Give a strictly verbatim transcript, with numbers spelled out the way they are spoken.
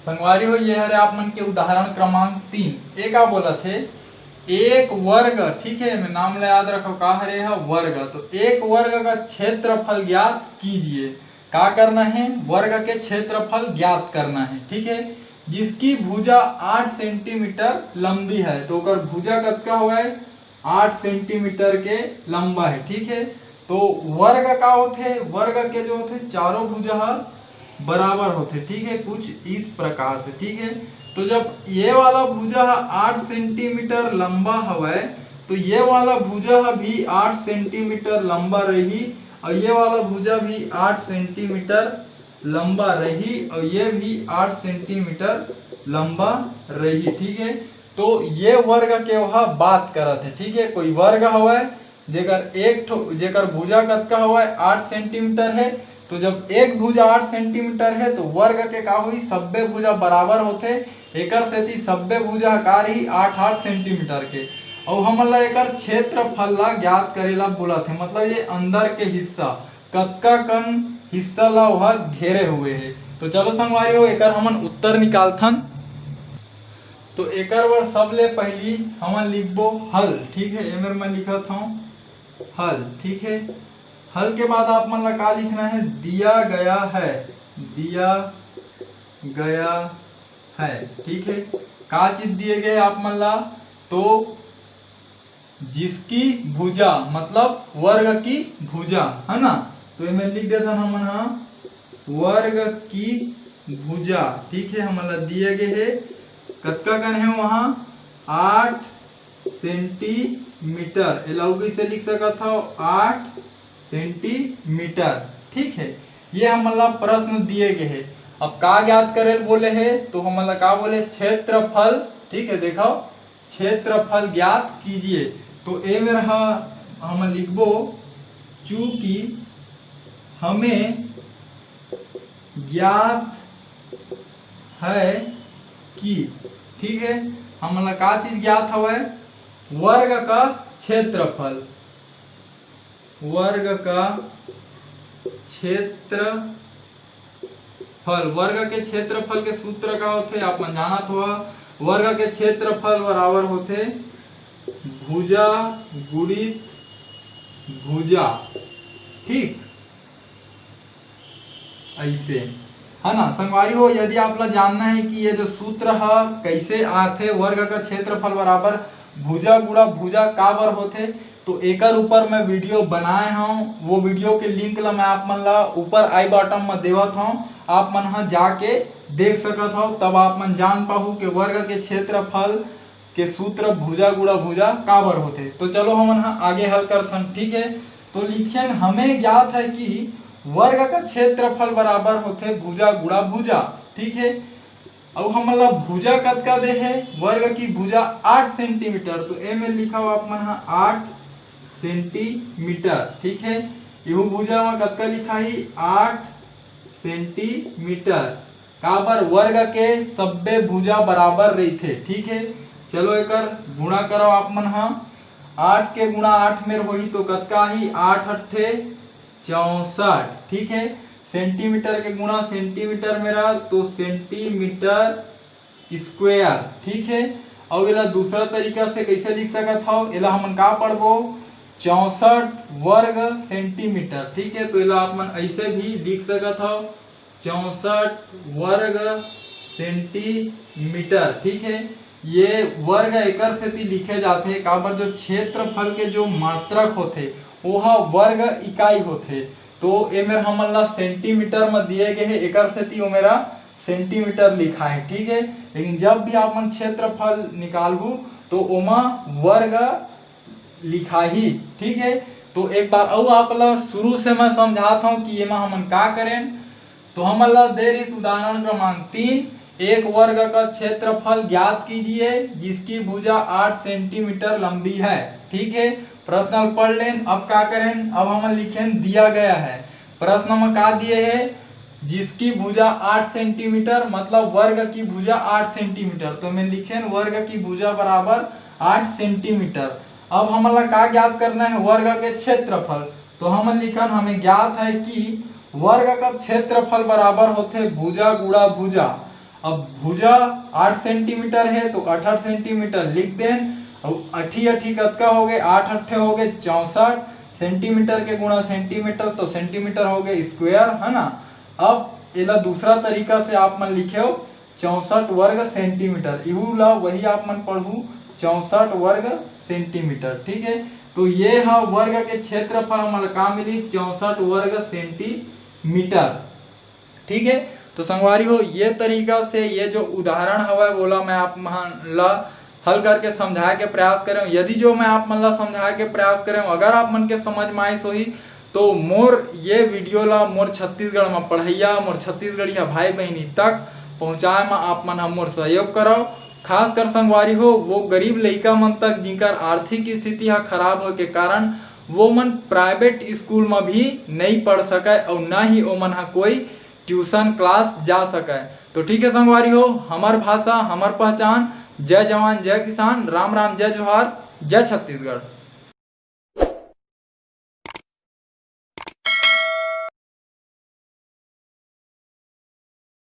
संगवारी हो, ये हरे आप मन के उदाहरण क्रमांक तीन। ए का बोलत हे, एक वर्ग, ठीक है, मैं नाम ला याद रखो, का हरे ह, वर्ग। तो एक वर्ग का क्षेत्रफल ज्ञात कीजिए। का करना है, वर्ग के क्षेत्रफल ज्ञात करना है, ठीक है। जिसकी भुजा आठ सेंटीमीटर लंबी है, तो ओकर भुजा कतका होगा, आठ सेंटीमीटर के लंबा है, ठीक है। तो वर्ग का होथे, वर्ग के जो होथे चारों भुजा ह बराबर होथे, ठीक है, कुछ इस प्रकार से, ठीक है। तो जब ये वाला भुजा ह आठ सेंटीमीटर लंबा हवय, तो ये वाला भुजा ह भी आठ सेंटीमीटर लंबा रही और ये वाला भुजा भी आठ सेंटीमीटर लंबा रही और ये भी आठ सेंटीमीटर लंबा रही, ठीक है। तो ये वर्ग के वह बात करत है, ठीक है। कोई वर्ग हवय जेकर एक ठो, जेकर भुजा कतका हवय, आठ सेंटीमीटर है। तो जब एक भुजा आठ सेंटीमीटर है तो वर्ग के का हुई, सब्बे भुजा बराबर होथे। एकर सेती सब्बे भुजा का रही, आठ आठ सेंटीमीटर के। अउ हमन ला एकर क्षेत्रफल ला ज्ञात करे ला बोलत है, मतलब ये अंदर के हिस्सा कतका कन हिस्सा ला ओह घेरे हुए है। तो चलो संगवारी हो, एकर हमन उत्तर निकालथन। तो एकर बर सबले पहिली हमन लिखबो हल, ठीक है, एमेर मैं लिखत हूँ हल, ठीक है। हल के बाद आप मन ला का लिखना है, दिया गया है, दिया गया है, ठीक है। का चीज दिए गए आप मन ला, तो जिसकी भुजा, मतलब वर्ग की भुजा, है ना। तो एमे लिख देथन हमन हा, वर्ग की भुजा, ठीक है, हमन ला दिए गए है। कतका कन है वहाँ, आठ सेंटीमीटर। एला अउ कइसे लिख सकत हव, आठ सेंटीमीटर, ठीक है। ये हमन ला प्रश्न दिए गए है। अब का ज्ञात करे बोले है, तो हमन ला का बोले, क्षेत्रफल, ठीक है, देखो, क्षेत्रफल ज्ञात कीजिए। तो ए मेर ह हम लिखबो, चूंकि हमें ज्ञात है कि, ठीक है, हमन ला का चीज ज्ञात हवय, वर्ग का क्षेत्रफल, वर्ग का क्षेत्र फल, वर्ग के क्षेत्रफल के सूत्र का होथे, आप मन जानत हो, वर्ग के क्षेत्रफल बराबर होथे भुजा गुणित भुजा, ठीक, ऐसे, है ना संगवारी हो। यदि आप ला जानना है कि ये जो सूत्र ह कैसे आथे, वर्ग का क्षेत्रफल बराबर भुजा गुणा भुजा काबर होथे, तो एकर ऊपर मैं वीडियो बनाए हूँ। वो वीडियो के लिंक ला मैं आप मन ला ऊपर आई बटन में देवत हूँ, आप मन ह जाके देख सकत हो, तब आप मन जान पाहू कि वर्ग के क्षेत्रफल के सूत्र भुजा गुणा भुजा काबर होथे। तो चलो हमन ह आगे हल करथन, ठीक है। तो लिखेन, हमें ज्ञात है कि वर्ग का क्षेत्रफल बराबर होथे भुजा गुणा भुजा, ठीक है। अउ हमन ला भुजा कतका दे हे, वर्ग की भुजा आठ सेंटीमीटर, तो एमे लिखा हुआ आप मन हा आठ सेंटीमीटर, ठीक है। इहू भुजा में कतका लिखा ही, आठ सेंटीमीटर। काबर, वर्ग के सब्बे भुजा बराबर रहिथे, ठीक है। चलो एकर गुणा करो आप मन हा, आठ के गुणा आठ मेर होही तो कतका ही, आठ अट्ठे चौसठ, ठीक है। सेंटीमीटर के गुणा सेंटीमीटर मेरा, तो सेंटीमीटर स्क्वायर, ठीक है। अउ एला दूसरा तरीका से कैसे लिख सकत हव, एला हमन का पढ़बो, चौसठ वर्ग सेंटीमीटर, ठीक है। तो एला आप मन ऐसे भी लिख सकत हव, चौसठ वर्ग सेंटीमीटर, ठीक है। ये वर्ग एकर सेती लिखे जाथे, काबर जो क्षेत्रफल के जो मात्रक होथे, ओहा वर्ग इकाई होथे। तो एमेर हमन ला सेंटीमीटर म दिए गए हे, एकर सेती ओमेरा सेंटीमीटर लिखा है, ठीक है। लेकिन जब भी आप मन क्षेत्रफल निकालबू तो ओमा वर्ग लिखाही, ठीक है। तो एक बार अउ आप ला शुरू से मैं समझात हूँ कि एमा हमन का करेन। तो हमन ला दे रहिस उदाहरण क्रमांक तीन, एक वर्ग का क्षेत्रफल ज्ञात कीजिए जिसकी भुजा आठ सेंटीमीटर लंबी है, ठीक है। प्रश्न पढ़ लेन। अब का करेन, अब हमन लिखेन दिया गया है। प्रश्न में का दिए है, जिसकी भुजा आठ सेंटीमीटर, मतलब वर्ग की भुजा आठ सेंटीमीटर, तो मैं लिखेन वर्ग की भुजा बराबर आठ सेंटीमीटर। अब हमन ला का ज्ञात करना है, वर्ग के क्षेत्रफल। तो हमन लिखन, हमें ज्ञात है कि वर्ग का क्षेत्रफल बराबर होथे भुजा गुणा भुजा। अब भुजा आठ सेंटीमीटर है तो अठहठ सेंटीमीटर लिख देन। और अठी अठी कतका हो गए? आठ अट्ठे हो गए चौसठ। सेंटीमीटर के गुणा सेंटीमीटर तो सेंटीमीटर हो गए स्क्वायर, है ना। अब एला दूसरा तरीका से आप मन लिखे हो चौसठ वर्ग सेंटीमीटर, इहू ला वही आप मन पढ़ू चौसठ वर्ग सेंटीमीटर। ठीक है, तो ये हा वर्ग के क्षेत्रफल हमन ला का मिली? चौसठ वर्ग सेंटीमीटर। ठीक है, तो संगवारी हो, ये तरीका से ये जो उदाहरण हवय, वोला मैं आप मन ला हल करके समझाए के प्रयास करें। यदि जो मैं आप मन ला समझाए के प्रयास करें, अगर आप मन के समझ में आइस होही, तो मोर ये वीडियो ला मोर छत्तीसगढ़ में पढ़ैया, मोर छत्तीसगढ़िया भाई बहिनी तक पहुँचाए में आप मन ह मोर सहयोग करव। खासकर संगवारी हो, वो गरीब लइका मन तक जिनकर आर्थिक स्थिति ह खराब होए के कारण वो मन प्राइवेट स्कूल में भी नहीं पढ़ सकय और न ही ओमन ह कोई ट्यूशन क्लास जा सकय। तो ठीक है संगवारी हो, हमर भाषा, हमर पहचान। जय जवान, जय किसान, राम राम, जय जोहार, जय छत्तीसगढ़।